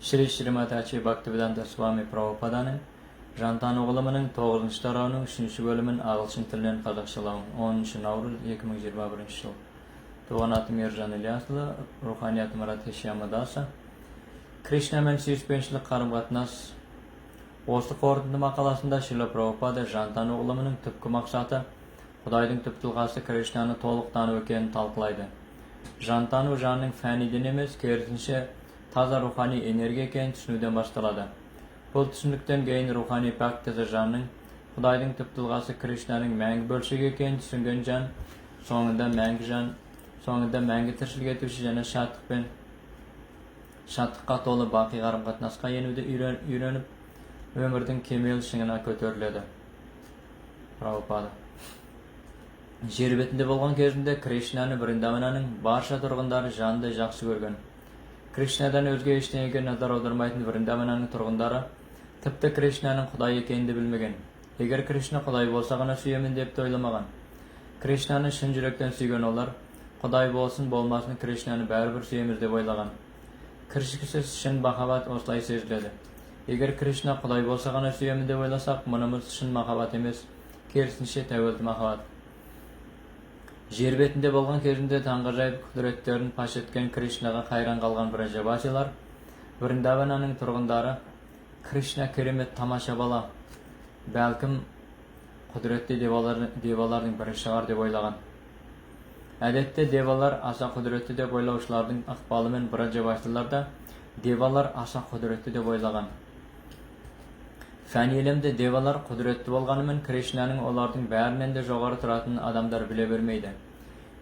Шри Шримад А.Ч. Бхактиведанта Свами Прабхупаданың Жантану ғылымының тоғызыншы тарауының үшінші бөлімін ағылшын тілінен қазақшалау. 10 наурыз 2021 жыл. Туған атым Ержан Ильясұлы, рухани атым Радхешяма Даса. Кришнамен сүйіспеншілік қарым-қатынас. Осы қорытынды мақаласында Шрила Прабхупада жантану ғылымының түпкі мақсаты Құдайдың түп тұлғасы Кришнаны толық тану екенін талқылайды. Жантану жанның фәниден емес, керісінше, таза рухани энергия екенін түсінуден басталады. Бұл түсініктен кейін рухани пәк, таза жанның Құдайдың түп тұлғасы Кришнаның мәңгі бөлшегі екенін түсінген жан соңында мәңгі жан соңында мәңгі тіршілік етуші және шаттық пен шаттыққа толы бақи қарым-қатынасқа енуді үйреніп, өмірдің кемел шыңына көтеріледі. Прабхупада жер бетінде болған кезінде Кришнаны Вриндавананың барша тұрғындары жандай жақсы көрген. Кришнадан өзге ештеңеге назар аудармайтын Вриндавананың тұрғындары тіпті Кришнаның Құдай екенін де білмеген. Егер Кришна Құдай болса ғана сүйемін деп те ойламаған. Кришнаны шын жүректен сүйген олар Құдай болсын болмасын, Кришнаны бәрібір сүйеміз деп ойлаған. Кіршіксіз шын махаббат осылай сезіледі. Егер Кришна Құдай болса ғана сүйемін деп ойласақ, мұнымыз шын махаббат емес, керісінше, тәуелді махаббат. Жер бетінде болған кезінде таңғажайып құдіреттерін паш еткен Кришнаға қайран қалған враджавасилар, Вриндавананың тұрғындары, «Кришна керемет тамаша бала, бәлкім, құдіретті девалардың бірі шығар» деп ойлаған. Әдетте девалар аса құдіретті деп ойлаушылардың ықпалымен враджавасилар да девалар аса құдіретті деп ойлаған. Фәни әлемде девалар құдіретті болғанымен, Кришнаның олардың бәрінен де жоғары тұратынын адамдар біле бермейді.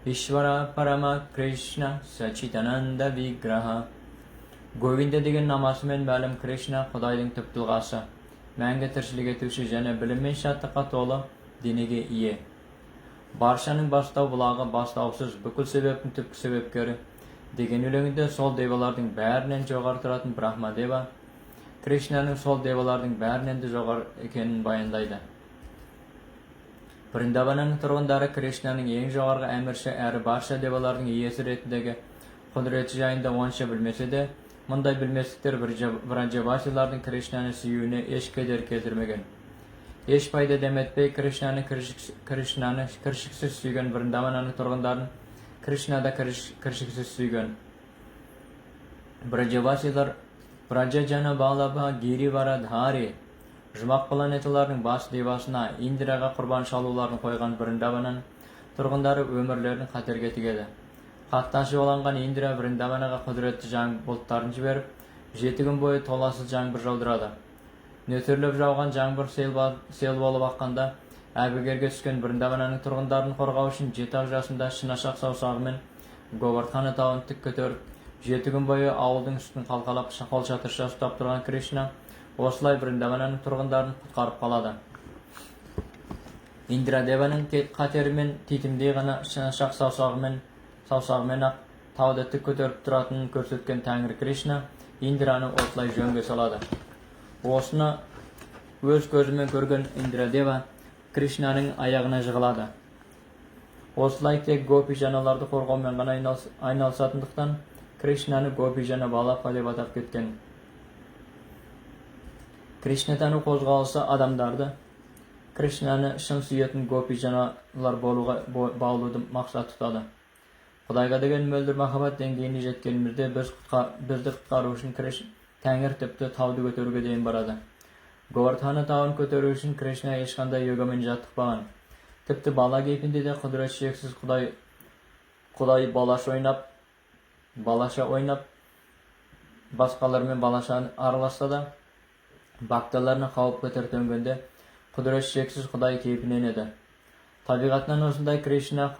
Ишвара Парама Кришна Сачитананда Виграха. Говинда деген намасымен мәлім Кришна Құдайдың түп тұлғасы, мәңгі тіршілік етуші және білім мен шаттыққа толы денеге ие. Баршаның бастау бұлағы, бастаусыз, бүкіл себептің түпкі себепкері деген өлеңінде сол девалардың бәрінен жоғары тұратын Брахма дева Кришнаның сол девалардың бәрінен де жоғары екенін баяндайды. Вриндавананың тұрғындары Кришнаның ең жоғарғы әмірші әрі барша девалардың иесі ретіндегі құдіреті жайында онша білмесе де, мұндай білместіктер враджавасилардың Кришнаны сүюіне еш кедергі келтірмеген. Еш пайда дәметпей, Кришнаны кіршіксіз сүйген Вриндавананың тұрғындарын Кришна да кіршіксіз сүйген. Враджавасилар Враджа Валлабха Гириварадхари. Жұмақ планеталардың бас девасына, Индираға құрбан шалуларын қойған Вриндавананың тұрғындары өмірлерін қатерге тігеді. Қатты ашуланған Индира Вриндаванаға құдіретті жаңбыр бұлттарын жіберіп, 7 күн бойы толассыз жаңбыр жаудырады. Нөсерлеп жауған жаңбыр сел болып аққанда, әбігерге түскен Вриндавананың тұрғындарын қорғау үшін 7-ақ жасында шынашақ саусағымен Говардхана тауын тік көтеріп, 7 күн бойы ауылдың үстін қалқалап, қолшатырша ұстап тұрған Кришна осылай Вриндавананың тұрғындарын құтқарып қалады. Индира деваның қатерімен титімдей ғана шынашақ саусағымен ақ тауды тік көтеріп тұратынын көрсеткен Тәңір Кришна Индираны осылай жөнге салады. Осыны өз көзімен көрген Индира дева Кришнаның аяғына жығылады. Осылай тек гопи жаналарды қорғаумен ғана айналысатындықтан, Кришнаны Гопи Жана Валлабха деп атап кеткен. Кришна тану қозғалысы адамдарды Кришнаны шын сүйетін гопи жаналар болуға баулуды мақсат тұтады. Құдайға деген мөлдір махаббат деңгейіне жеткенімізде, бізді құтқару үшін Тәңір тіпті тауды көтеруге дейін барады. Говардхана тауын көтеру үшін Кришна ешқандай йогамен жаттықпаған. Тіпті бала кейпінде де құдірет шексіз Құдай балаша ойнап, басқалармен балаша араласса да, бхакталарына қауіп қатер төнгенде құдірет шексіз Құдай кейпіне енеді. Табиғатынан осындай Кришна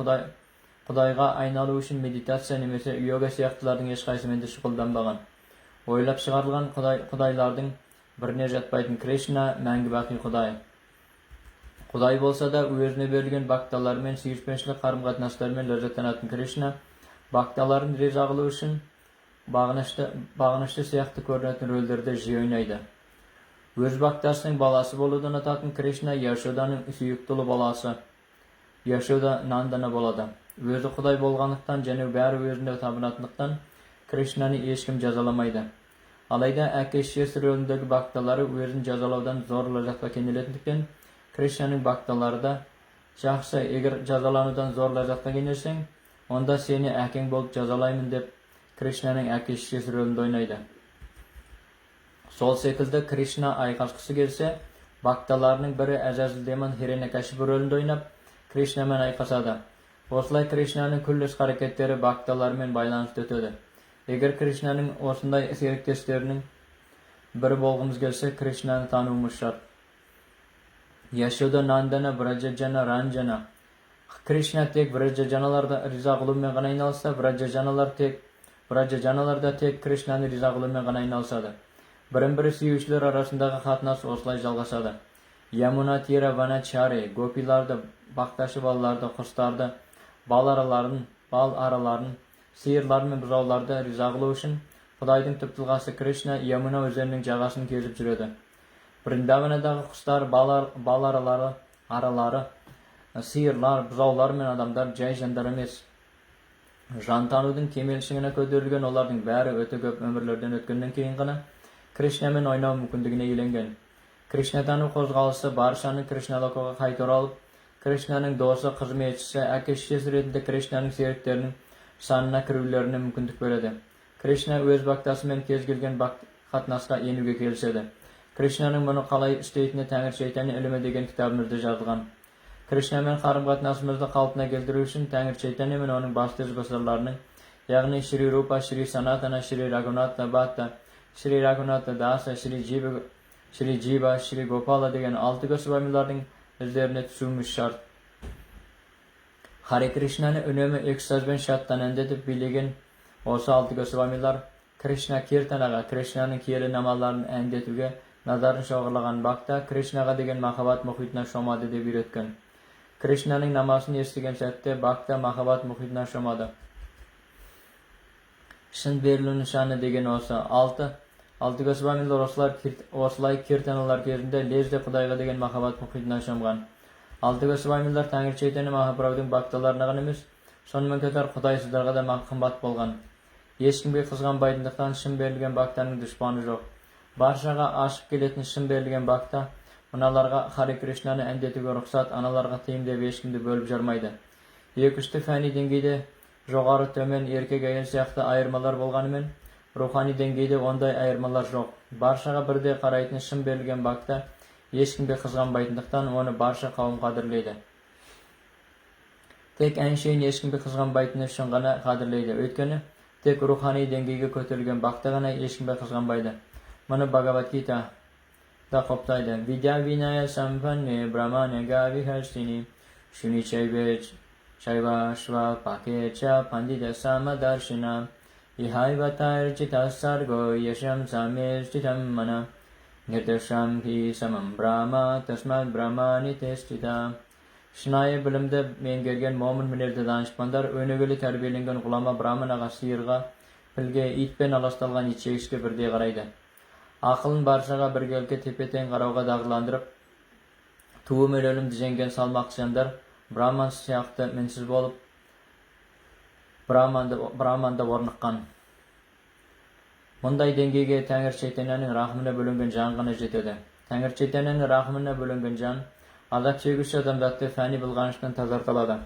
Құдайға айналу үшін медитация немесе йога сияқтылардың ешқайсысымен де шұғылданбаған. Ойлап шығарылған құдайлардың біріне жатпайтын Кришна мәңгі бақи Құдай. Құдай болса да, өзіне берілген бхакталармен сүйіспеншілік қарым-қатынастармен ләззаттанатын Кришна бхакталарын риза қылу үшін бағынышты сияқты көрінетін рөлдерді жиі ойнайды. Өз бхактасының баласы болуды ұнататын Кришна Яшоданың сүйікті ұлы баласы Яшода Нандана болады. Өзі Құдай болғандықтан және бәрі өзіне табынатындықтан, Кришнаны ешкім жазаламайды. Алайда әке-шешесі рөліндегі бхакталары өзін жазалаудан зор ләззатқа кенелетіндіктен, Кришнаның бхакталары да жақсы, егер жазаланудан зор ләззатқа кенелсең, онда сені әкең болып жазалаймын деп Кришнаның әке-шешесі рөлінде ойнайды. Сол секілді Кришна айқасқысы келсе, бхакталарының бірі Әзәзіл демон Хираньякашипу рөлінде ойнап, Кришнамен айқасады. Осылай Кришнаның күллі іс-қарекеттері бхакталарымен байланысты өтеді. Егер Кришнаның осындай серіктестерінің бірі болғымыз келсе, Кришнаны тануымыз шарт. Яшода Нандана Враджаджана Ранджана. Кришна тек Враджаджаналарды риза қылумен ғана айналысса, Враджаджаналар да тек Кришнаны риза қылумен ғана айналысады. Бірін-бірі сүюшілер арасындағы қатынас осылай жалғасады. Ямуна Тира Ваначари, гопиларды, бақташы балаларды, құстарды, бал араларын, сиырлар мен бұзауларды риза қылу үшін Құдайдың түп тұлғасы Кришна Ямуна өзенінің жағасын кезіп жүреді. Вриндаванадағы құстар, бал аралары, сиырлар, бұзаулар мен адамдар жай жандар емес. Жан танудың кемел шыңына көтерілген олардың бәрі өте көп өмірлерден өткеннен кейін ғана Кришнамен ойнау мүмкіндігіне иеленген. Кришна тану қозғалысы баршаны Кришналокаға қайта оралып, Кришнаның досы, қызметшісі, әке-шешесі ретінде Кришнаның серіктерінің санына кірулеріне мүмкіндік береді. Кришна өз бхактасымен кез келген қатынасқа енуге келіседі. Кришнаның мұны қалай істейтіні Тәңір Чайтанья ілімі деген кітабымызда жазылған. Кришнамен қарым-қатынасымызды қалпына келтіру үшін Тәңір Чайтанья мен оның басты ізбасарларының, яғни Шри Рупа, Шри Санатана, Шри Рагунатха Бхатта, Шри Рагунатха Даса, Шри Джива, Шри Гопала деген алты госвамилардың іздеріне түсуіміз шарт. Харе Кришнаны үнемі экстазбен шаттан әндетіп билеген осы алты госвамилар Кришна киртанаға, Кришнаның киелі намаларын әндетуге назарын шоғырлаған бхакта Кришнаға деген махаббат мұхитына шомады деп үйреткен. Кришнаның намасын естіген сәтте бхакта махаббат мұхитына шомады. Шын берілу нышаны деген осы. Алты госвамилар осылай киртаналар кезінде лезде Құдайға деген махаббат мұхитына шомған. Алты госвамилар Тәңір Чайтанья Махапрабхудың бхакталарына ғана емес, сонымен қатар құдайсыздарға да қымбат болған. Ешкімге қызғанбайтындықтан шын берілген бхактаның дұшпаны жоқ. Баршаға ашық келетін шын берілген бхакта мыналарға Харе Кришнаны әндетуге рұқсат, аналарға тыйым деп ешкімді бөліп жармайды. Екі-үшті фәни деңгейде жоғары, төмен, еркек, әйел сияқты айырмалар болғанымен, рухани деңгейде ондай айырмалар жоқ. Баршаға бірдей қарайтын шын берілген бхакта ешкімге қызғанбайтындықтан оны барша қауым қадірлейді. Тек әншейін ешкімге қызғанбайтыны үшін ғана қадірлейді. Өйткені тек рухани деңгейге көтерілген бхакта ғана ешкімге қызғанбайды. Мұны Бхагавад Гита да құптайды. Видя виная сампанне брамане гавихастини шуни чайве чайвашва пакеча пандита самадаршина ихайватайрчита сарго яшам самешчитам мана нирдашам хи самам брама тасмат брамани тестита. Шынайы білімді меңгерген момын мінезді данышпандар өнегелі тәрбиеленген ғұлама браманаға, сиырға, пілге, итпен аласталған итжегішке бірдей қарайды. Ақылын баршаға біркелкі тепе-тең қарауға дағдыландырып, туы мен өлімді жеңген салмақты жандар браман сияқты мінсіз болып браманда орныққан. Мұндай деңгейге Тәңір Чайтаньяның рахымына бөленген жан ғана жетеді. Тәңір Чайтаньяның рахымына бөленген жан азап шегуші адамзатты фәни былғаныштан тазарта алады.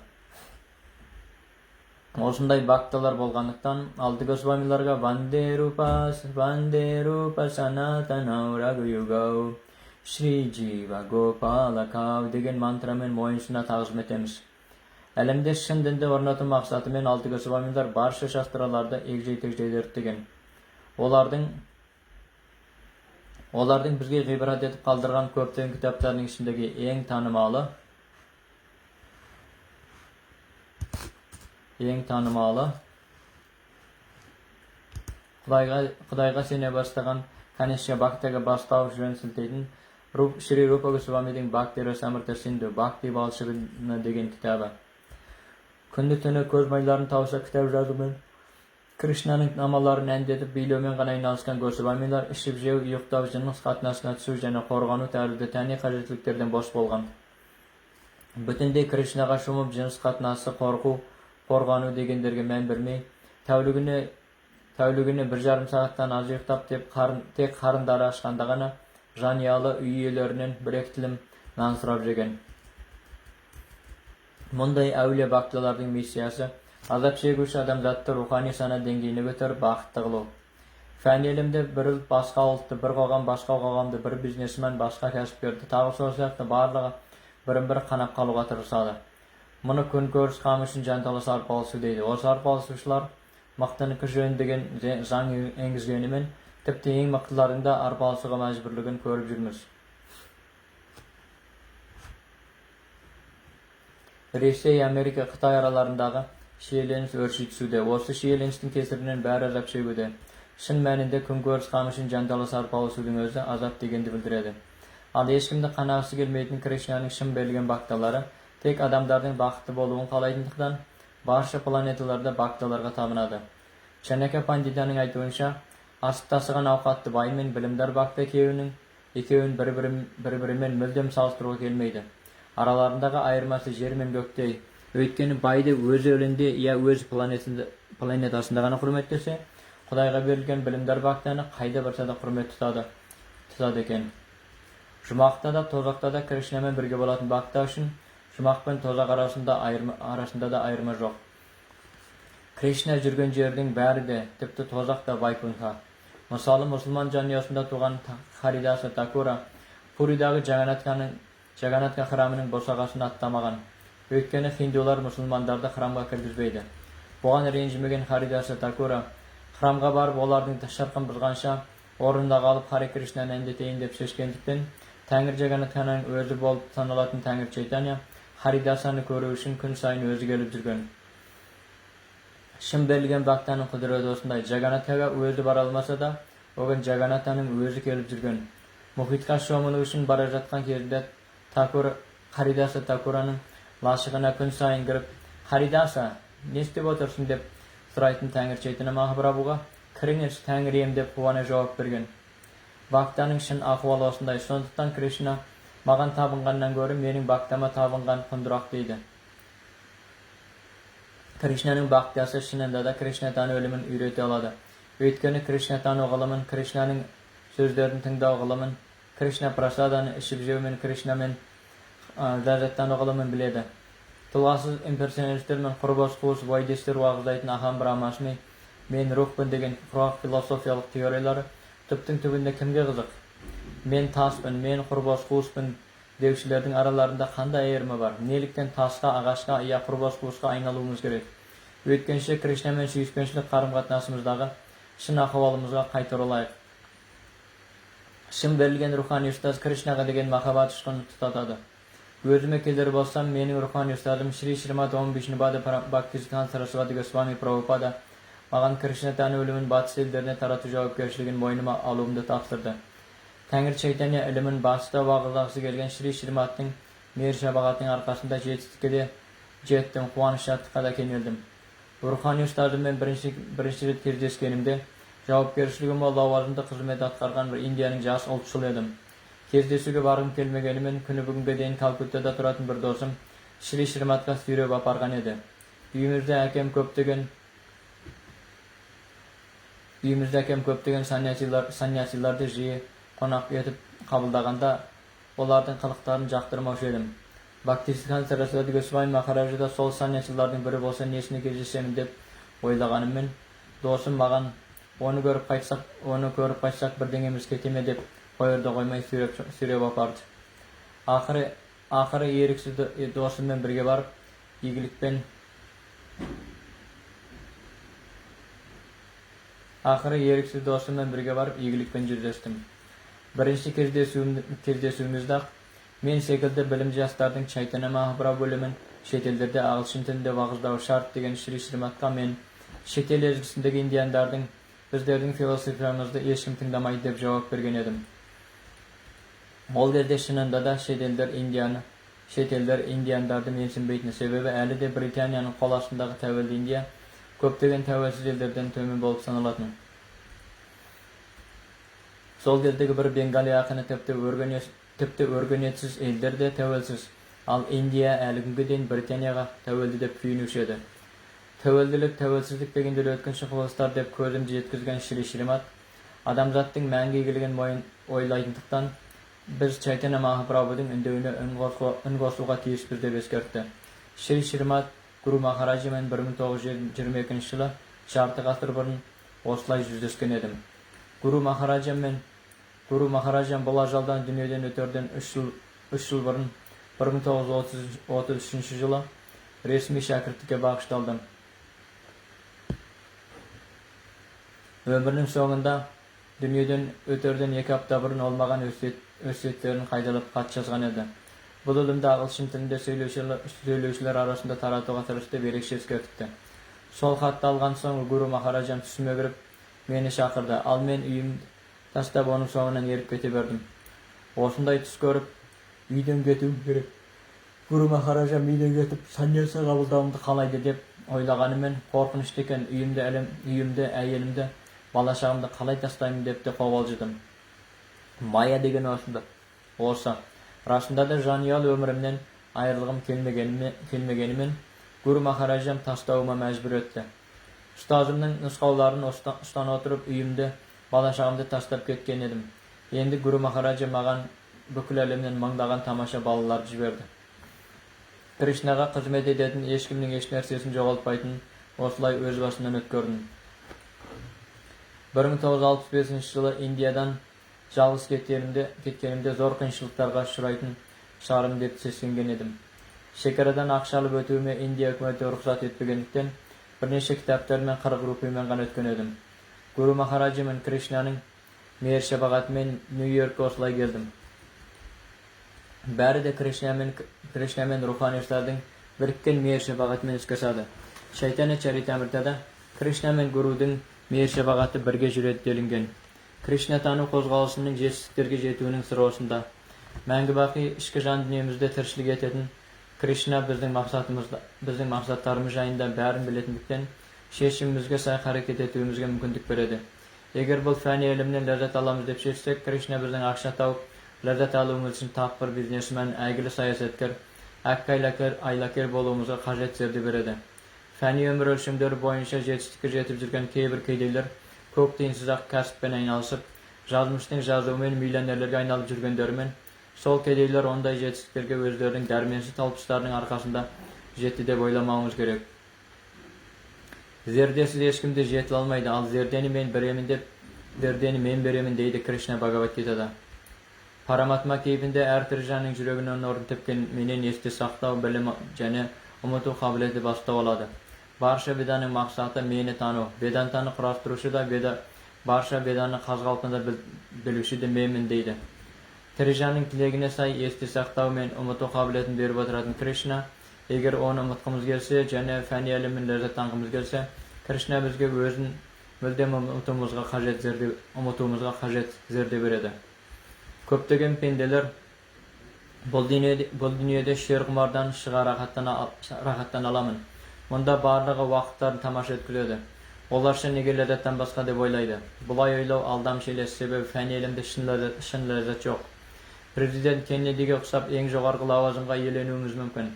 Осындай бхакталар болғандықтан алты госвамиларға Ванде Рупа, Ванде Рупа Санатана Рагу Шри Джива Гопала Кав деген мантрамен мойынсұна тағзым етеміз. Әлемде шын дінді орнату мақсатымен алты госвамилар барша шастраларды егжей-тегжей зерттеген. Олардың бізге ғибрат етіп қалдырған көптеген кітаптарының ішіндегі ең танымалы Құдайға сене бастаған Канишка Бхактаға бастау жөн сілтейтін Шри Рупа Госвамидің Бхакти Расамрита Синду, Бхакти балшығыны деген кітабы. Күнді түні көз майларын тауса кітап жазумен, Кришнаның намаларын әндетіп билеумен ғана айналысқан Госвамилар ішіп жеу, ұйықтау, жыныс қатынасына түсу және қорғану тәрізді тәни қажеттіліктерден бос болған. Бүтіндей Кришнаға шомып, жыныс қатынасы, қорқу, қорғану дегендерге мән бермей, тәулігіне Тәулігіне 1,5 сағаттан аз ұйықтап, тек қарындары ашқанда ғана жанұялы үй иелерінен бір-екі тілім нан сұрап жеген. Мұндай әулие бхакталардың миссиясы азап шегуші адамзатты рухани сана деңгейіне көтеріп, бақытты қылу. Фәни әлемде бір ұлт басқа ұлтты, бір қоғам басқа қоғамды, бір бизнесмен басқа кәсіпкерді, тағы сол сияқты барлығы бірін-бірі қанап қалуға тырысады. Мұны күнкөріс қамы үшін жанталаса арпалысу дейді. Осы арпалысушылар мықтынікі жөн деген заң енгізгенімен, тіпті ең мықтылардың да арпалысуға мәжбүрлігін көріп жүрміз. Ресей, Америка, Қытай араларындағы шиеленіс өрши түсуде. Осы шиеленістің кесірінен бәрі азап шегуде. Шын мәнінде күнкөріс қамы үшін жанталаса арпалысудың өзі азап дегенді білдіреді. Ал ешкімді қанағысы келмейтін Кришнаның шын берілген бхакталары тек адамдардың бақытты болуын қалайтындықтан барша планеталарда бхакталарға табынады. Чанакья Пандитаның айтуынша, асып тасыған ауқатты бай мен білімдар бхакта екеуін бір-бірімен мүлдем салыстыруға келмейді. Араларындағы айырмасы жер мен көктей. Өйткені байды өз елінде я өз планетасында ғана құрметтесе, Құдайға берілген білімдар бхактаны қайда барса да құрмет тұтады екен. Жұмақта да, тозақта да Кришнамен бірге болатын бхакта үшін жұмақ пен тозақ арасында да айырма жоқ. Кришна жүрген жердің бәрі де, тіпті тозақ та Вайкунха. Мысалы, мұсылман жанұясында туған Харидаса Такура Пуридағы Джаганатха храмының босағасын аттамаған. Өйткені хиндулар мұсылмандарды храмға кіргізбейді. Бұған ренжімеген Харидаса Такура храмға барып олардың шырқын бұзғанша орнында қалып Харе Кришнаны әндетейін деп шешкендіктен, Тәңір Джаганатханың өзі болып саналатын Тәңір Чайтанья Харидасаны көру үшін күн сайын өзі келіп жүрген. Шын берілген бхактаның құдіреті осындай. Джаганатхаға өзі бара алмаса да, оған Джаганатханың өзі келіп жүрген. Мұхитқа шомылу үшін бара жатқан кезінде Харидаса Такураның лашығына күн сайын кіріп, Харидаса, не істеп отырсың деп сұрайтын Тәңір Чайтанья Махапрабхуға, кіріңіз, Тәңір ием деп қуана жауап берген. Бхактаның шын ахуалы осындай. Сондықтан Кришна маған табынғаннан гөрі менің бхактама табынған құндырақ дейді. Кришнаның бхактасы шынында да Кришна тану ілімін үйрете алады. Өйткені Кришна тану ғылымын, Кришнаның сөздерін тыңдау ғылымын, Кришна прасаданы ішіп жеу мен Кришнамен ләззаттану ғылымын біледі. Тұлғасыз имперсоналистер мен құрбас қуыс вайдистер уағыздайтын ахам брахмасми, мен рухпын деген құрғақ философиялық теориялары түптің түбінде кімге қызық? Мен таспын, мен құрбас қуыспын деушілердің араларында қандай айырма бар? Неліктен тасқа, ағашқа, я құрбас қуысқа айналуымыз керек? Өйткенше Кришнамен сүйіспеншілік қарым-қатынасымыздағы шын ахуалымызға қайта оралайық. Шын берілген рухани ұстаз Кришнаға деген махаббат ұшқынын тұтатады. Өзіме келер болсам, менің рухани ұстазым Шри Шримад Ом Вишнупада Бхактисиддханта Сарасвати Госвами Прабхупада маған Кришна тану ілімін батыс елдеріне тарату жауапкершілігін мойныма алуымды тапсырды. Тәңір Чайтанья ілімін батыста уағыздағысы келген Шри Шримадтың мейір шапағатының арқасында жетістікке де жеттім, қуаныш шаттыққа да кенелдім. Рухани ұстазыммен бірінші рет кездескенімде жауапкершілігі мол лауазымды қызмет атқарған бір Индияның жас ұлтшылы едім. Кездесуге барғым келмегенімен күні бүгінге дейін Калкуттада тұратын бір досым Шри Шримадқа сүйреп апарған еді. Үйімізде әкем көптеген саньясиларды жиі қонақ етіп қабылдағанда олардың қылықтарын жақтырмаушы едім. Бхактисиддханта Сарасвати Госвами Махараджа да сол саньясилардың бірі болса несіне кездесемін деп ойлағаныммен, досым маған оны көріп қайтсақ бірдеңеміз кете ме деп қоярда қоймай сүйреп апарды. Ақыры еріксіз досыммен бірге барып, игілікпен Ақыры еріксіз досыммен бірге барып, игілікпен жүздестім. Бірінші кездесуімізде-ақ мен секілді білім жастардың Чайтанья Махапрабху ілімін шетелдерде ағылшын тілінде уағыздауы шарт деген Шри Шримадқа мен шетел езгісіндегі индиандардың біздердің философиямызды ешкім тыңдамайды деп жауап берген едім. Ол кезде шынында да шетелдер индиандарды менсінбейтін, себебі әлі де Британияның қол астындағы тәуелді Индия көптеген тәуелсіз елдерден төмен болып саналатын. Сол кездегі бір бенгали ақыны тіпті өркениетсіз елдер де тәуелсіз, ал Индия әлі күнге дейін Британияға тәуелді деп күйінуші еді. Тәуелділік, тәуелсіздік дегендер өткінші құбылыстар деп көзімді жеткізген Шри Шримат, адамзаттың мәңгі игілігін ойлайтындықтан, біз Чайтанья Махапрабхудың үндеуіне үн қосуға тиіспіз деп ескертті. Шри Шримат Гуру Махараджамен 1922 жылы, жарты ғасыр бұрын осылай жүздескен едім. Гуру Махараджам бұл ажалдан дүниеден өтерден 3 жыл бұрын, 1933 жылы ресми шәкірттікке бағышталдым. Өмірінің соңында, дүниеден өтерден 2 апта бұрын, ол маған өсиеттерін қайталап хат жазған еді. Бұл ілімді ағылшын тілінде сөйлеушілер арасында таратуға тырыс деп ерекше ескертіпті. Сол хатты алған соң Гуру Махараджам түсіме кіріп, мені шақырды. Ал мен үйімді тастап, оның соңынан еріп кете бердім. Осындай түс көріп, үйден кетуім керек. Гуру Махараджам үйден кетіп, санньяса қабылдауымды қалайды деп ойлағанымен, қорқынышты екен. Үйімді, әлем, үйімді, әйелімді, бала шағамды қалай тастаймын деп те қобалжыдым. Мая деген осында осы. Расында да, жанұялы өмірімнен айырылғым келмегенімен, Гуру Махараджам тастауыма мәжбүр етті. Ұстазымның нұсқауларын ұстана отырып, үйімді, бала шағамды тастап кеткен едім. Енді Гуру Махараджа маған бүкіл әлемнен мыңдаған тамаша балаларды жіберді. Кришнаға қызмет ететін ешкімнің еш нәрсесін жоғалтпайтынын осылай өз басымнан өткердім. 1965 жылы Индиядан жалғыз кеткенімде зор қиыншылықтарға ұшырайтын шығармын деп сескенген едім. Шекарадан ақша алып өтуіме Индия үкіметі рұқсат етпегендіктен, бірнеше кітаптар мен 40 рупиймен ғана өткен едім. Гуру Махараджи мен Кришнаның мейір шапағатымен Нью-Йоркке осылай келдім. Бәрі де Кришна мен рухани ұстаздың біріккен мейір шапағатымен іске асады. Чайтанья Чаритамритада Кришна мен Гурудың мейір шапағаты бірге жүреді делінген. Кришна тану қозғалысының жетістіктерге жетуінің сыры осында. Мәңгі бақи ішкі жан дүниемізде тіршілік ететін Кришна біздің мақсаттарымыз жайында бәрін білетіндіктен, шешімімізге сай қарекет етуімізге мүмкіндік береді. Егер бұл фәни әлемнен ләззат аламыз деп шешсек, Кришна біздің ақша тауып, ләззат алуымыз үшін тапқыр бизнесмен, әйгілі саясаткер, әккі айлакер болуымызға қажет зерде береді. Фәни өмір өлшемдері бойынша жетістікке жетіп жүрген кейбір кедейлер көк тиынсыз ақ кәсіппен айналысып, жазмыштың жазуымен миллионерлерге айналып жүргендерімен, сол кедейлер ондай жетістіктерге өздерінің дәрменсіз талпыныстарының арқасында жетті деп ойламауымыз керек. Зердесіз ешкім де жетіле алмайды, ал зердені мен беремін деп, зердені мен беремін дейді Кришна Бхагавад Гитада. Параматма кейпінде әр тірі жанның жүрегінен орын тепкен менен есте сақтау, білім және ұмыту қабілеті бастау алады. Барша веданың мақсаты — мені тану. Ведантаны құрастырушы да, веда барша веданы қаз қалпында білуші де менмін дейді. Тірі жанның тілегіне сай есте сақтау мен ұмыту қабілетін беріп отыратын Кришна, егер оны ұмытқымыз келсе және фәни әлеммен ләззаттанғымыз келсе, Кришна бізге өзін мүлдем ұмытуымызға қажет зерде береді. Көптеген пенделер бұл дүниеде шер құмардан шыға рахаттана аламын, мұнда барлығы уақыттарын тамаша өткізеді, оларша неге ләззаттанбасқа деп ойлайды. Бұлай ойлау алдамшы елес, себебі фәни әлемде шын ләззат жоқ. Президент Кеннедиге ұқсап, ең жоғарғы лауазымға иеленуіміз мүмкін.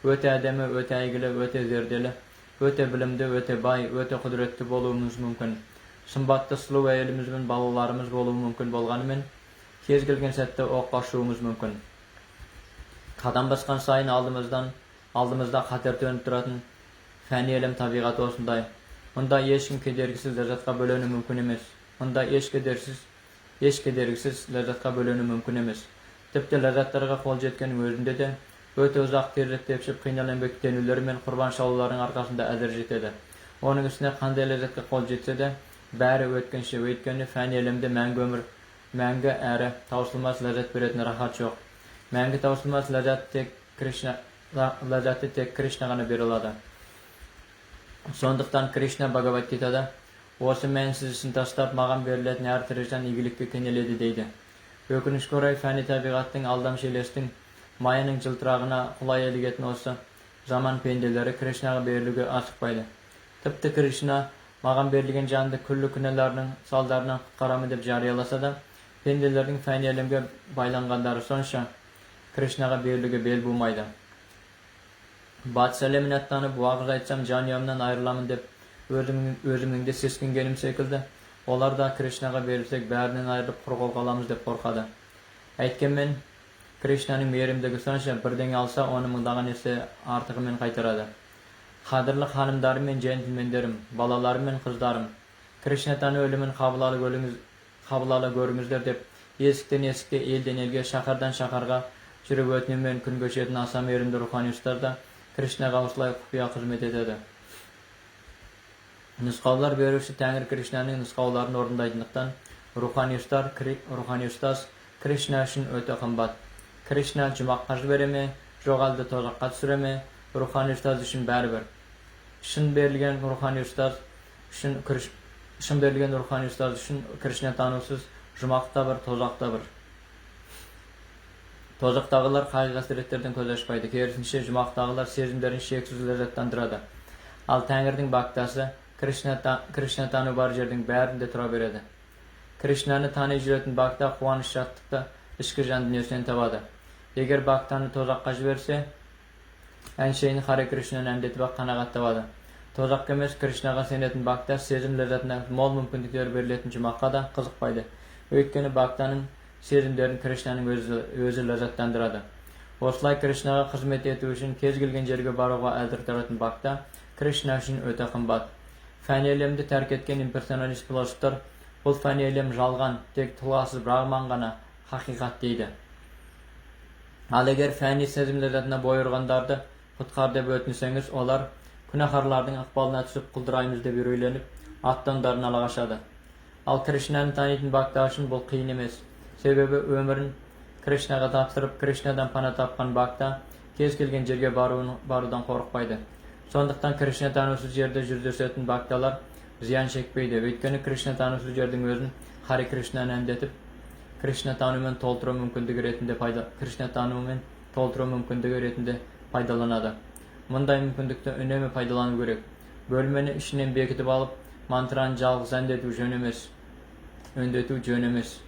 Өте әдемі, өте әйгілі, өте зерделі, өте білімді, өте бай, өте құдіретті болуымыз мүмкін. Сымбатты сұлу әйеліміз бен балаларымыз болуы мүмкін болғанымен, кез келген сәтте оққа ұшуымыз мүмкін. Қадам басқан сайын алдымызда қатер төніп тұратын фәни әлем табиғаты осындай. Мұнда ешкім кедергісіз ләззатқа бөлену мүмкін емес. Мұнда еш кедергісіз ләззатқа бөлену мүмкін емес. Тіпті ләззаттарға қол жеткеннің өзінде де өте ұзақ терлеп тепшіп, қинал еңбектенулер мен құрбан шалулардың арқасында әзір жетеді. Оның үстіне қандай ләззатқа қол жетсе де, бәрі өткінші, өйткені фәни әлемде мәңгі өмір, мәңгі әрі таусылмас ләззат беретін рахат жоқ. Мәңгі таусылмас ләззатты тек Кришна ғана бере алады. Сондықтан Кришна Бхагавад Гитада: «Осы мәнсіз ісін тастап, маған берілетін әр тірі жан игілікке кенеледі», — дейді. Өкінішке орай, фәни табиғаттың, алдамшы елестің, маяның жылтырағына құлай ілігетін осы заман пенделері Кришнаға берілуге асықпайды. Тіпті Кришна маған берілген жанды күллі күнәларының салдарынан құтқарамын деп жарияласа да, пенделердің фәни әлемге байланғандары сонша, Кришнаға берілуге бел бумайды. Батыс әлеміне аттанып, уағыз айтсам, жанұямнан айырыламын деп өзімнің де сескенгенім секілді, олар да Кришнаға берілсек, бәрінен айырылып құр қол қаламыз деп қорқады. Әйткенмен, Кришнаның мейірімдігі сонша, бірдеңе алса, оны мыңдаған есе артығымен қайтарады. Қадірлі ханымдарым мен джентльмендерім, балаларым мен қыздарым, Кришна тану ілімін қабыл ала көріңіздер деп, есіктен есікке, елден елге, шаһардан шаһарға жүріп өтінумен күн кешетін аса мейірімді рухани ұстаз да Кришнаға осылай құпия қызмет етеді. Нұсқаулар беруші Тәңір Кришнаның нұсқауларын орындайтындықтан, рухани ұстаз Кришна үшін өте қымбат. Кришна жұмаққа жібере ме, жоқ әлде тозаққа түсіре ме, рухани ұстаз үшін бәрібір. Шын берілген рухани ұстаз үшін Кришна танусыз жұмақ та бір, тозақ та бір. Тозақтағылар қайғы-қасіреттерден көз ашпайды. Керісінше, жұмақтағылар сезімдерін шексіз ләззаттандырады. Ал Тәңірдің бактасы Кришна тану бар жердің бәрінде тұра береді. Кришнаны тани жүретін бакта қуаныш, шаттықты ішкі жан дүниесінен табады. Егер бактаны тозаққа жіберсе, әншейін Харе Кришнаны әндетіп ақ қанағат табады. Тозаққа емес, Кришнаға сенетін бакта сезім ләззатына мол мүмкіндіктер берілетін жұмаққа да қызықпайды. Өйткені бактаның сезімдерін Кришнаның өзі ләззаттандырады. Осылай Кришнаға қызмет ету үшін кез келген жерге баруға әзір тұратын бакта Кришна үшін өте қымбат. Фәни әлемді тәрк еткен имперсоналист философтар бұл фәни әлем жалған, тек тұлғасыз Брахман ғана хақиқат дейді. Ал егер фәни сезім ләззатына бой ұрғандарды құтқар деп өтінсеңіз, олар күнәһарлардың ықпалына түсіп құлдыраймыз деп үрейленіп, ат-тондарын ала қашады. Ал Кришнаны танитын бакта үшін бұл қиын емес. Себебі өмірін Кришнаға тапсырып, Кришнадан пана тапқан бакта кез келген жерге барудан қорықпайды. Сондықтан Кришна танусыз жерде жүздесетін бакталар зиян шекпейді. Өйткені Кришна танусыз жердің өзін Харе Кришнаны әндетіп, Кришна танумен толтыру мүмкіндігі ретінде пайдаланады. Мұндай мүмкіндікті үнемі пайдалану керек. Бөлмені ішінен бекітіп алып, мантраны жалғыз әндету жөн емес. Өндету жөн емес.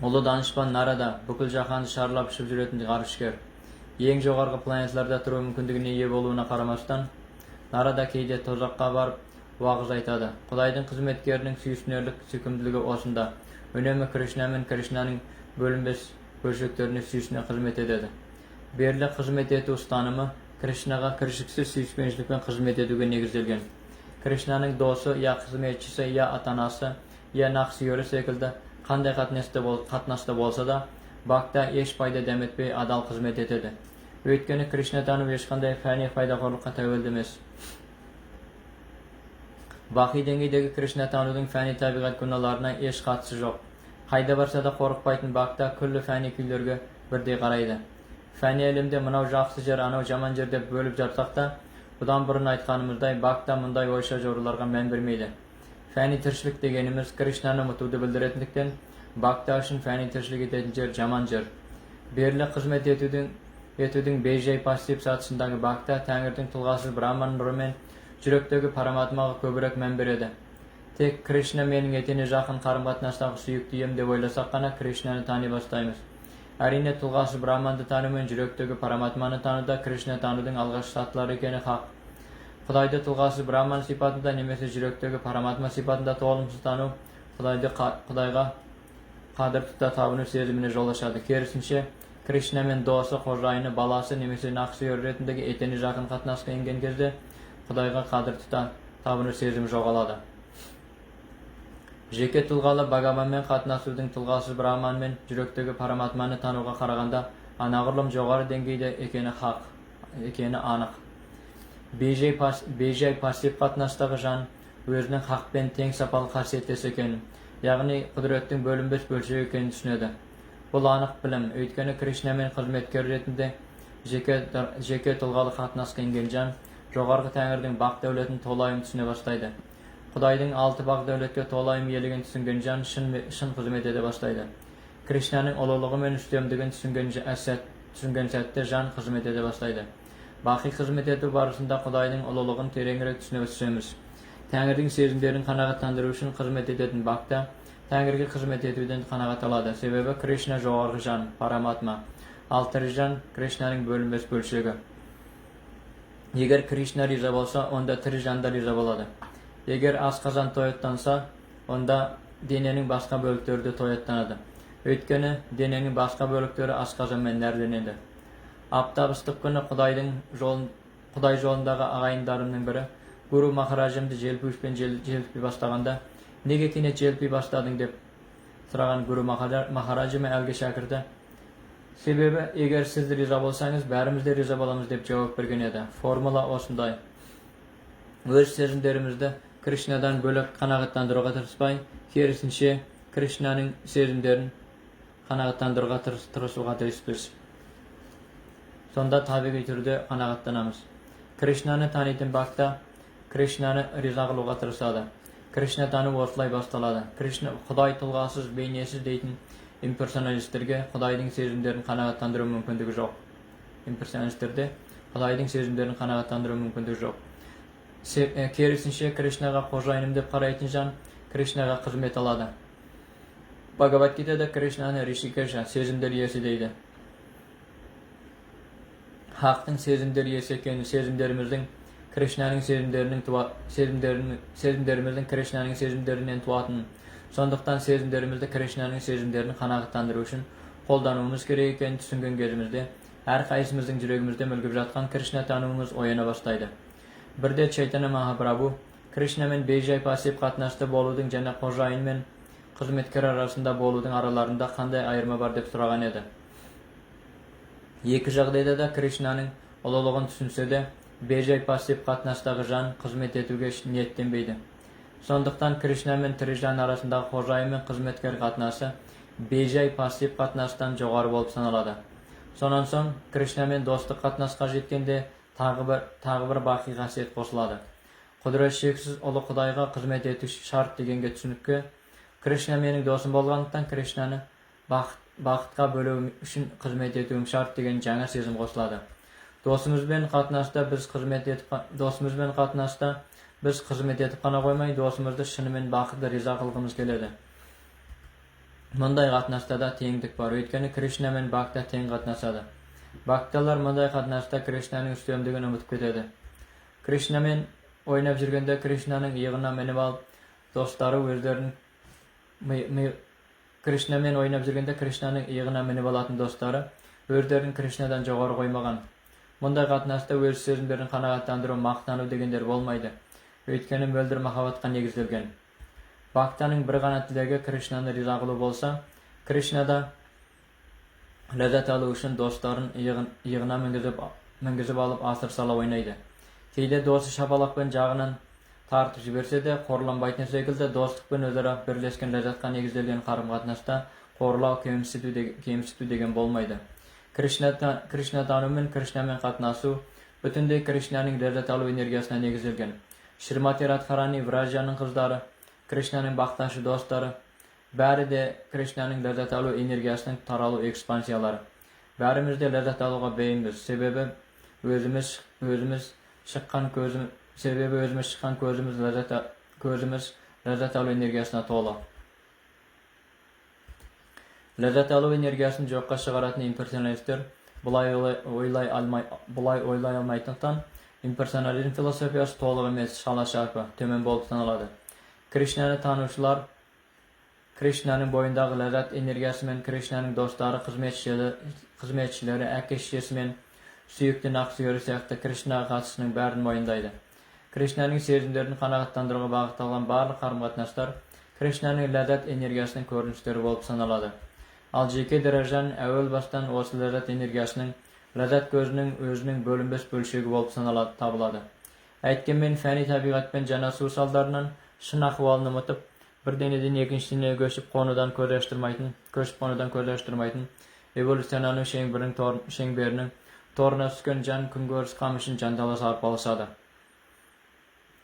Ұлы данышпан Нарада бүкіл жаһанды шарлап ұшып жүретін ғарышкер. Ең жоғарғы планеталарда тұру мүмкіндігіне ие болуына қарамастан, Нарада кейде тозаққа барып уағыз айтады. Құдайдың қызметкерінің сүйсінерлік сүйкімділігі осында. Үнемі Кришна мен Кришнаның бөлінбес бөлшектеріне сүйсіне қызмет етеді. Беріле қызмет ету ұстанымы Кришнаға кіршіксіз сүйіспеншілікпен қызмет етуге негізделген. Кришнаның досы, я қызметшісі, я ата-анасы, я нақсүйері секілді қандай қатынаста болса да, бакта еш пайда дәметпей адал қызмет етеді. Өйткені Кришна тану ешқандай фәни пайдақорлыққа тәуелді емес. Бақи деңгейдегі Кришна танудың фәни табиғат гуналарына еш қатысы жоқ. Қайда барса да қорықпайтын бакта күллі фәни күйлерге бірдей қарайды. Фәни әлемде мынау жақсы жер, анау жаман жер деп бөліп жатсақ та, бұдан бұрын айтқанымыздай, бакта мұндай ойша жоруларға мән бермейді. Фәни тіршілік дегеніміз Кришнаны ұмытуды білдіретіндіктен, бакта үшін фәни тіршілік ететін жер жаман жер. Беріле қызмет етудің бейжай пассив сатысындағы бакта Тәңірдің тұлғасыз Брахман нұрымен жүректегі параматмаға көбірек мән береді. Тек Кришна менің етене жақын қарым-қатынастағы сүйікті ием деп ойласақ қана Кришнаны тани бастаймыз. Әрине, тұлғасыз Брахманды тану мен жүректегі параматманы тануда Кришна танудың алғашқы сатылары екені хақ. Құдайды тұлғасыз Брахман сипатында немесе жүректегі параматма сипатында толымсыз тану Құдайға қадір тұта табыну сезіміне жол ашады. Керісінше, Кришна мен досы, қожайыны, баласы немесе нақсүйері ретіндегі етене жақын қатынасқа енген кезде Құдайға қадір тұта табыну сезімі жоғалады. Жеке тұлғалы Бхагаванмен қатынасудың тұлғасыз Брахман мен жүректегі параматманы тануға қарағанда анағұрлым жоғары деңгейде екені хақ, екені анық. Бейжай пассив қатынастағы жан өзінің хақпен тең сапалы қасиеттес екенін, яғни құдіреттің бөлінбес бөлшегі екенін түсінеді. Бұл анық білім, өйткені Кришнамен қызметкер ретінде жеке тұлғалы қатынасқа енген жан жоғарғы Тәңірдің бақ дәулетін толайым түсіне бастайды. Құдайдың алты бақ дәулетке толайым иелігін түсінген жан шын қызмет ете бастайды. Кришнаның ұлылығы мен үстемдігін түсінген сәтте жан қызмет ете бастайды. Бақи қызмет ету барысында Құдайдың ұлылығын тереңірек түсіне түсеміз. Тәңірдің сезімдерін қанағаттандыру үшін қызмет ететін бакта Тәңірге қызмет етуден қанағат алады. Себебі Кришна жоғарғы жан, параматма. Ал тірі жан Кришнаның бөлінбес бөлшегі. Егер Кришна риза болса, онда тірі жан да риза болады. Егер асқазан тояттанса, онда дененің басқа бөліктері де тояттанады. Өйткені дененің басқа бөліктері асқазанмен нәрленеді. Аптап ыстық күні Құдайдың жолын, Құдай жолындағы ағайындарымның бірі Гуру Махаражымды желпуішпен желпи бастағанда, неге кенет желпи бастадың деп сұраған Гуру Махаражыма әлгі шәкірті, себебі егер сіз риза болсаңыз, бәріміз де риза боламыз деп жауап берген еді. Формула осындай. Өз сезімдерімізді Кришнадан бөлек қанағаттандыруға тырыспай, керісінше Кришнаның сезімдерін қанағаттандыруға тырысуға тиіспіз. Сонда табиғи түрде қанағаттанамыз. Кришнаны танитын бхакта Кришнаны риза қылуға тырысады. Кришна тану осылай басталады. Кришна Құдай тұлғасыз, бейнесіз дейтін имперсоналистерге Құдайдың сезімдерін қанағаттандыру мүмкіндігі жоқ. Имперсоналистерде Құдайдың сезімдерін қанағаттандыру мүмкіндігі жоқ. Керісінше Кришнаға қожайыным деп қарайтын жан Кришнаға қызмет алады. Бхагавад Гитада Кришнаны Ришикеша, сезімдер иесі дейді. Хақтың сезімдер иесі екенін, сезімдеріміздің Кришнаның сезімдерінің туа, сезімдерін, сезімдеріміздің Кришнаның сезімдерінен туатынын, сондықтан сезімдерімізді Кришнаның сезімдерін қанағаттандыру үшін қолдануымыз керек екенін түсінген кезімізде әрқайсымыздың жүрегімізде мүлгіп жатқан Кришна тануымыз ояна бастайды. Бірде Чайтанья Махапрабху Кришнамен бейжай пассив қатынаста болудың және қожайын мен қызметкер арасында болудың араларында қандай айырма бар деп сұраған еді. Екі жағдайда да Кришнаның ұлылығын түсінсе де, бейжай пассив қатынастағы жан қызмет етуге ниеттенбейді. Сондықтан Кришна мен тірі жан арасындағы қожайын мен қызметкер қатынасы бейжай пассив қатынастан жоғары болып саналады. Сонан соң Кришнамен достық қатынасқа жеткенде тағы бір бақи қасиет қосылады. Құдірет шексіз ұлы Құдайға қызмет ету шарт дегенге түсінікке Кришна менің досым болғандықтан, Кришнаны бақытқа бөлеу үшін қызмет етуім шарт деген жаңа сезім қосылады. Досымызбен қатынаста біз қызмет етіп қана қоймай, досымызды шынымен бақытты, риза қылғымыз келеді. Мұндай қатынаста да теңдік бар, өйткені Кришна мен бхакта тең қатынасады. Бхакталар мұндай қатынаста Кришнаның үстемдігін ұмытып кетеді. Кришнамен ойнап жүргенде Кришнаның иығына мініп алып, достары өздерін Кришнамен ойнап жүргенде Кришнаның иығына мініп алатын достары өздерін Кришнадан жоғары қоймаған. Мұндай қатынаста өз сезімдерін қанағаттандыру, мақтану дегендер болмайды. Өйткені мөлдір махаббатқа негізделген. Бхактаның бір ғана тілегі Кришнаны риза қылу болса, Кришна да ләззат алу үшін достарын иығына мінгізіп алып асыр сала ойнайды. Кейде досы шапалақпен жағынан тартып жіберсе де қорланбайтын секілді достықпен өзара бірлескен ләззатқа негізделген қарым-қатынаста қорлау, кемсіту деген болмайды. Кришна тану мен Кришнамен қатынасу бүтіндей Кришнаның ләззат алу энергиясына негізделген. Шримати Радхарани, Вражаның қыздары, Кришнаның бақташы достары, бәрі де Кришнаның ләззат алу энергиясының таралу экспансиялары. Бәріміз де ләззат алуға бейімбіз, себебі өзіміз шыққан көзіміз ләззат алу энергиясына толы. Ләззат алу энергиясын жоққа шығаратын имперсоналистер бұлай ойлай алмайтындықтан, имперсонализм философиясы толық емес, шала-шарпы, төмен болып саналады. Кришнаны танушылар Кришнаның бойындағы ләззат энергиясы мен Кришнаның достары, қызметшілері, әке-шешесі мен сүйікті нақсүйері сияқты Кришнаға қатысының бәрін мойындайды. Кришнаның сезімдерін қанағаттандыруға бағытталған барлық қарым-қатынастар Кришнаның ләззат энергиясының көріністері болып саналады. Ал жеке дара жан әуел бастан осы ләззат энергиясының, ләззат көзінің өзінің бөлінбес бөлшегі болып саналады, табылады. Әйткенмен фәни табиғатпен жанасу салдарынан шын ахуалын ұмытып, бір денеден екінші денеге көшіп қонудан көз аштырмайтын эволюцияның шеңберінің торына түскен жан күнкөріс қамы үшін жанталаса арпалысады.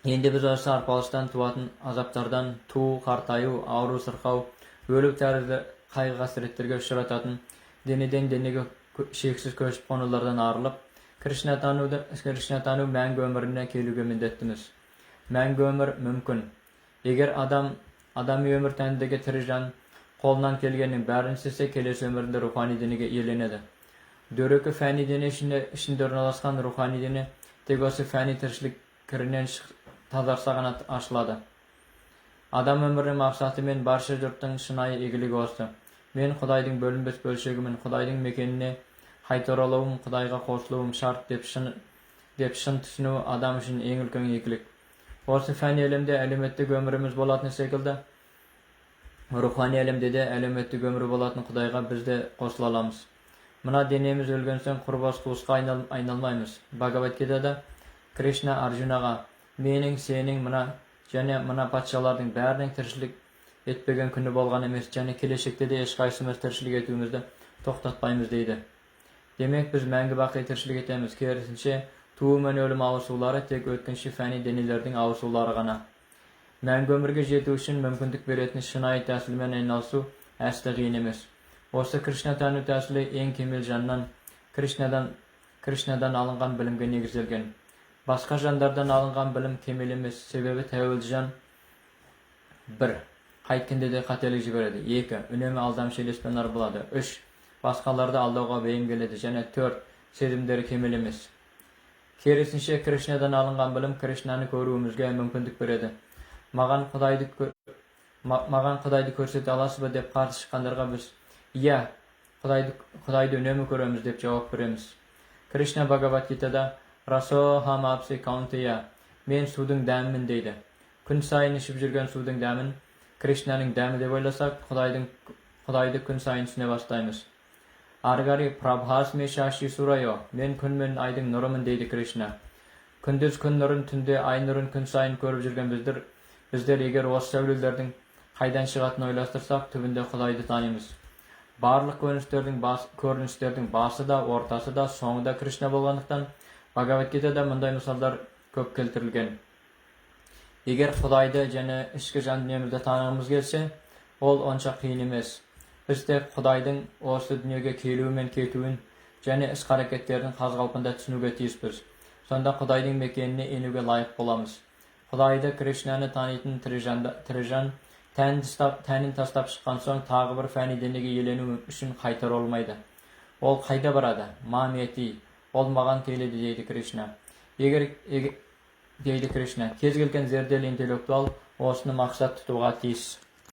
Енді біз осы арпалыстан туатын азаптардан, туу, қартаю, ауру, сырқау, өлу тәрізді қайғы қасіреттерге ұшырататын денеден денеге шексіз көшіп қонулардан арылып, Кришна тану мәңгі өміріне келуге міндеттіміз. Мәңгі өмір мүмкін. Егер адами өмір тәніндегі тірі жан қолынан келгеннің бәрін істесе, келесі өмірінде рухани денеге иеленеді. Дөрекі фәни дене ішінде орналасқан рухани дене Тек осы фәни тіршілік кірінен тазарса ғана ашылады. Адам өмірінің мақсаты мен барша жұрттың шынайы игілігі осы. Мен Құдайдың бөлінбес бөлшегімін, Құдайдың мекеніне қайта оралуым, Құдайға қосылуым шарт деп шын түсіну адам үшін ең үлкен игілік. Осы фәни әлемде әлеуметтік өміріміз болатын секілді, рухани әлемде де әлеуметтік өмір болатын Құдайға біз де қосыла аламыз. Мына денеміз өлген соң құр бос қуысқа айналмаймыз. Бхагавад Гитада Кришна Арджунаға: «Менің, сенің, мына және мына патшалардың бәрінің тіршілік етпеген күні болған емес және келешекте де ешқайсымыз тіршілік етуімізді тоқтатпаймыз», – дейді. Демек, біз мәңгі бақи тіршілік етеміз. Керісінше, туу мен өлім ауысулары тек өткінші фәни денелердің ауысулары ғана. Мәңгі өмірге жету үшін мүмкіндік беретін шынайы тәсілмен айналысу әсте қиын емес. Осы Кришна тану тәсілі ең кемел жаннан, Кришнадан алынған білімге негізделген. Басқа жандардан алынған білім кемел емес, себебі тәуелді жан: бір, қайткенде де қателік жібереді; екі, үнемі алдамшы елеспен арбалады; үш, басқаларды алдауға бейім келеді және төрт, сезімдері кемел емес. Керісінше, Кришнадан алынған білім Кришнаны көруімізге мүмкіндік береді. «Маған Құдайды көрсете аласыз ба?» деп қарсы шыққандарға біз: «Иә, Құдайды үнемі көреміз», – деп жауап береміз. Кришна Бхагавад Гитада: «Расохам каунтея», «Мен судың дәмімін», – дейді. Күн сайын ішіп жүрген судың дәмін Кришнаның дәмі деп ойласақ, Құдайды күн сайын түсіне бастаймыз. Ары қарай: «Прабхасми шаши сурайо», «Мен күн мен айдың нұрымын», – дейді Кришна. Күндіз күн нұрын, түнде ай нұрын күн сайын көріп жүрген біздер егер осы сәулелердің қайдан шығатынын ойластырсақ, түбінде Құдайды танимыз. Барлық көріністердің басы да, ортасы да, соңы да Кришна болғандықтан, Бхагавад Гитада мұндай мысалдар көп келтірілген. Егер Құдайды және ішкі жан дүниемізді танығымыз келсе, ол онша қиын емес. Біз тек Құдайдың осы дүниеге келуі мен кетуін және іс қарекеттерін қаз қалпында түсінуге тиіспіз. Сонда Құдайдың мекеніне енуге лайық боламыз. Құдайды, Кришнаны танитын тірі жан тәнін тастап шыққан соң, тағы бір фәни денеге иелену үшін қайта оралмайды. Ол қайда барады? «Мам ети», ол маған келеді, дейді Кришна. Егер, дейді Кришна. Кез келген зерделі интеллектуал осыны мақсат тұтуға тиіс.